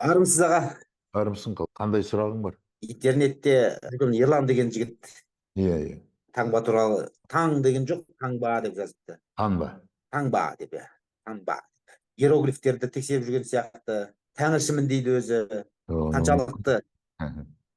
Армысыз, аға? Армысың. Қандай сұрағың бар? Интернетте бүгін Ерлан деген жігіт иә иә таңба туралы, таң деген жоқ, таңба деп жазыпты. Таңба. Таңба деп, иә, таңба. Иероглифтерді тексеріп жүрген сияқты, тәңіршімін дейді өзі. Қаншалықты?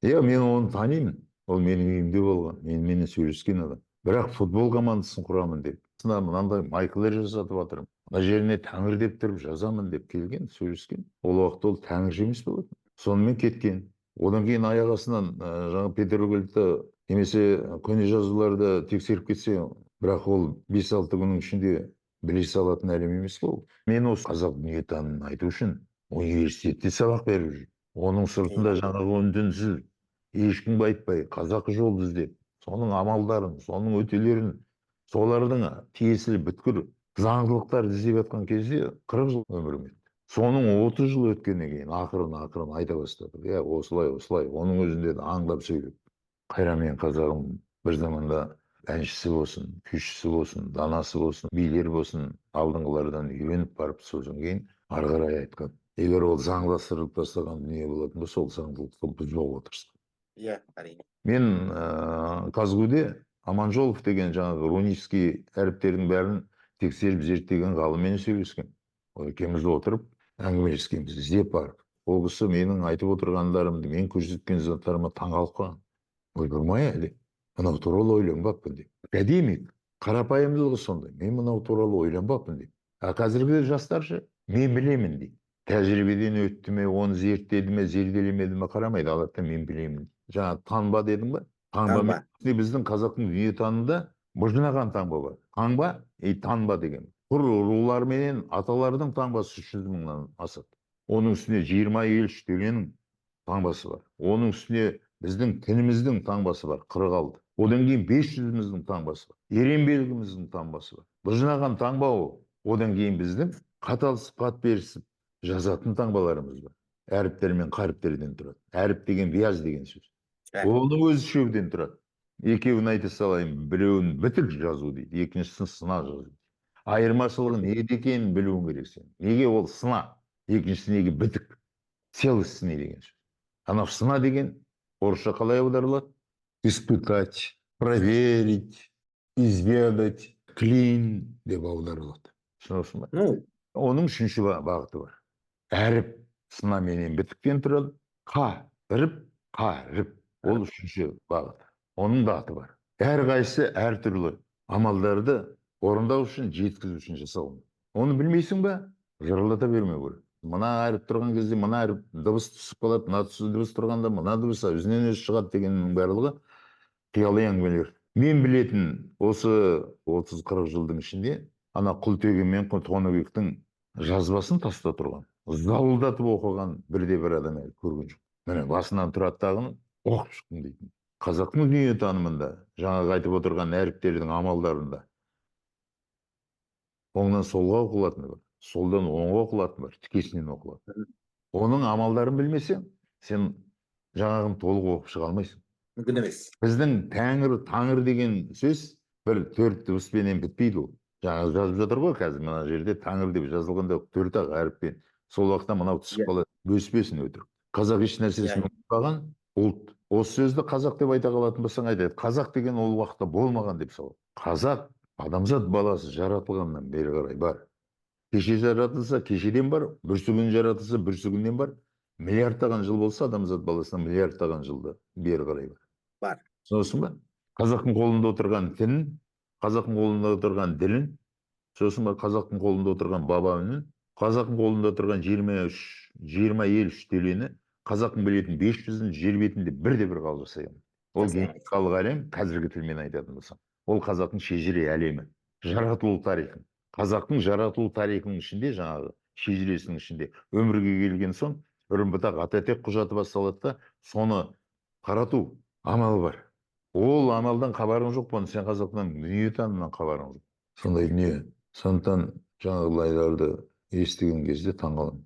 Иә, мен оны танимын. Ол менің үйімде болған, меніменен сөйлескен адам. Бірақ футбол командасын құрамын деп, мынандай майкалар жасатып жатырмын, мына жеріне Тәңір деп тұрып жазамын деп келген, сөйлескен. Ол уақытта ол тәңірші емес болатын. Сонымен кеткен. Одан кейін аяқ астынан жаңа петроглифті немесе көне жазуларды тексеріп кетсе, бірақ ол 5-6 күннің ішінде біле салатын әлем емес қой ол. Мен осы қазақ дүниетанымын айту үшін университетте сабақ беріп жүрмін. Оның сыртында жаңағы үн түнсіз, ешкімге айтпай, қазақы жолды іздеп, соның амалдарын, соның өтелерін, солардың тиесілі бүткіл заңдылықтарды іздеп жатқан кезде 40 жыл өмірім өтті. Соның 30 жыл өткеннен кейін ақырын ақырын айта бастадық, иә, осылай осылай. Оның өзінде де аңдап сөйлеп. Қайран мен қазағым, бір заманда әншісі болсын, күйшісі болсын, данасы болсын, билер болсын, алдыңғылардан үйреніп барып, содан кейін ары қарай айтқан. Егер ол заңдастырылып тастаған дүние болатын болса, ол заңдылықты бұзбауға тырысқан. Иә, әрине. Мен КазГУ-де Аманжолов деген жаңағы рунический әріптердің бәрін тексеріп зерттеген ғалыммен сөйлескен. Ол екеуміз отырып әңгімелескенбіз, іздеп барып. Ол кісі менің айтып отырғандарымды, мен көрсеткен заттарыма таңғалып қалған. «Ойпырмай, әлі мынау туралы ойланбаппын», – деп. Академик қарапайымдылығы сондай: «Мен мынау туралы ойланбаппын», – деп. А қазіргі жастар ше? «Мен білемін», – дейді. Тәжірибеден өтті ме, оны зерттеді ме, зерделемеді ме, қарамайды, алады да: «Мен білемін». Жаңа таңба дедің ба? Таңба. Біздің қазақтың дүниетанымында быжынаған таңба бар. Таңба и танба деген. Құр рулар менен аталардың таңбасы 300 мыңнан асады. Оның үстіне 20 ел үштегенің таңбасы бар. Оның үстіне біздің тініміздің таңбасы бар, 46. Одан кейін 500-іміздің таңбасы бар, ерен белгіміздің таңбасы бар. Быжынаған таңба ол. Одан кейін біздің хат алысып, хат берісіп жазатын таңбаларымыз бар. Әріптер мен қаріптерден тұрады. Әріп деген вяз деген сөз. Оның өзі үшеуден тұрады. Екеуін айта салайын: біреуін бітік жазу дейді, екіншісін сына жазу. Айырмашылығы неде екенін білуің керек сен. Неге ол сына, екіншісі неге бітік? Целостный деген сөз. Анау сына деген орысша қалай аударылады? Испытать, проверить, изведать, клин деп аударылады. Түсінесің ба? Ну. Оның үшінші бағыты бар. Әріп сына менен бітіктен тұрады. Қа іріп, қа ріп, ол үшінші бағыт. Оның да аты бар. Әрқайсысы әртүрлі амалдарды орындау үшін, жеткізу үшін жасалынды. Оны білмейсің ба, жырлата бермеу керек. Мына әріп тұрған кезде мына әріп дыбыс түсіп қалады, мына дыбыс тұрғанда мына дыбыс өзінен өзі шығады дегеннің барлығы қияли әңгімелер. Мен білетін осы 30-40 жылдың ішінде ана Құлтегін мен Тоныбектің жазбасын, таста тұрған, зауылдатып оқыған бірде бір адам әлі көрген жоқ. Міне, басынан тұрады дағыны оқып шықтым дейтін. Қазақтың дүниетанымында жаңағы айтып отырған әріптердің амалдарында оңнан солға оқылатыны бар, солдан оңға оқылатыны бар, тікесінен оқылады. Оның амалдарын білмесең, сен жаңағын толық оқып шыға алмайсың. Мүмкін емес. Біздің Тәңір, Таңыр деген сөз бір төрт дыбыспенен бітпейді. Ол жаңағы жазып жатыр ғой қазір мына жерде, Тәңір деп жазылғанда төрт ақ әріппен. Сол уақытта мынау түсіп қалады. Бөспесін өтірік. Қазақ еш нәрсесін ұмытпаған ұлт. Осы сөзді қазақ деп айта қалатын болсаң, айтады: «Қазақ деген ол уақытта болмаған», – деп салады. Қазақ адамзат баласы жаратылғаннан бері қарай бар. Кеше жаратылса, кешеден бар, бүрсігүні жаратылса, бүрсігүннен бар. Миллиардтаған жыл болса, адамзат баласына миллиардтаған жылды бері қарай бар. Бар. Түсінесің ба? Қазақтың қолында отырған тілін, қазақтың қолында отырған ділін, сосын ба, қазақтың қолында отырған баба үнін, қазақтың қолында отырған 23, 20 ел үш төлені, қазақтың білетін 500-ін жер бетінде бірде бір халық жасай алмайды. Ол Жасай алмайды. генетикалық әлем, қазіргі тілмен айтатын болсам. Ол қазақтың шежіре әлемі, жаратылу тарихы. Қазақтың жаратылу тарихының ішінде, жаңағы шежіресінің ішінде өмірге келген соң үрім бұтақ, ата тек құжаты басталады да, соны тарату амалы бар. Ол амалдан хабарың жоқ па? Сен қазақтың дүниетанымынан хабарың жоқ. Сондай дүние. Сондықтан жаңағылайларды естіген кезде таңқаламын.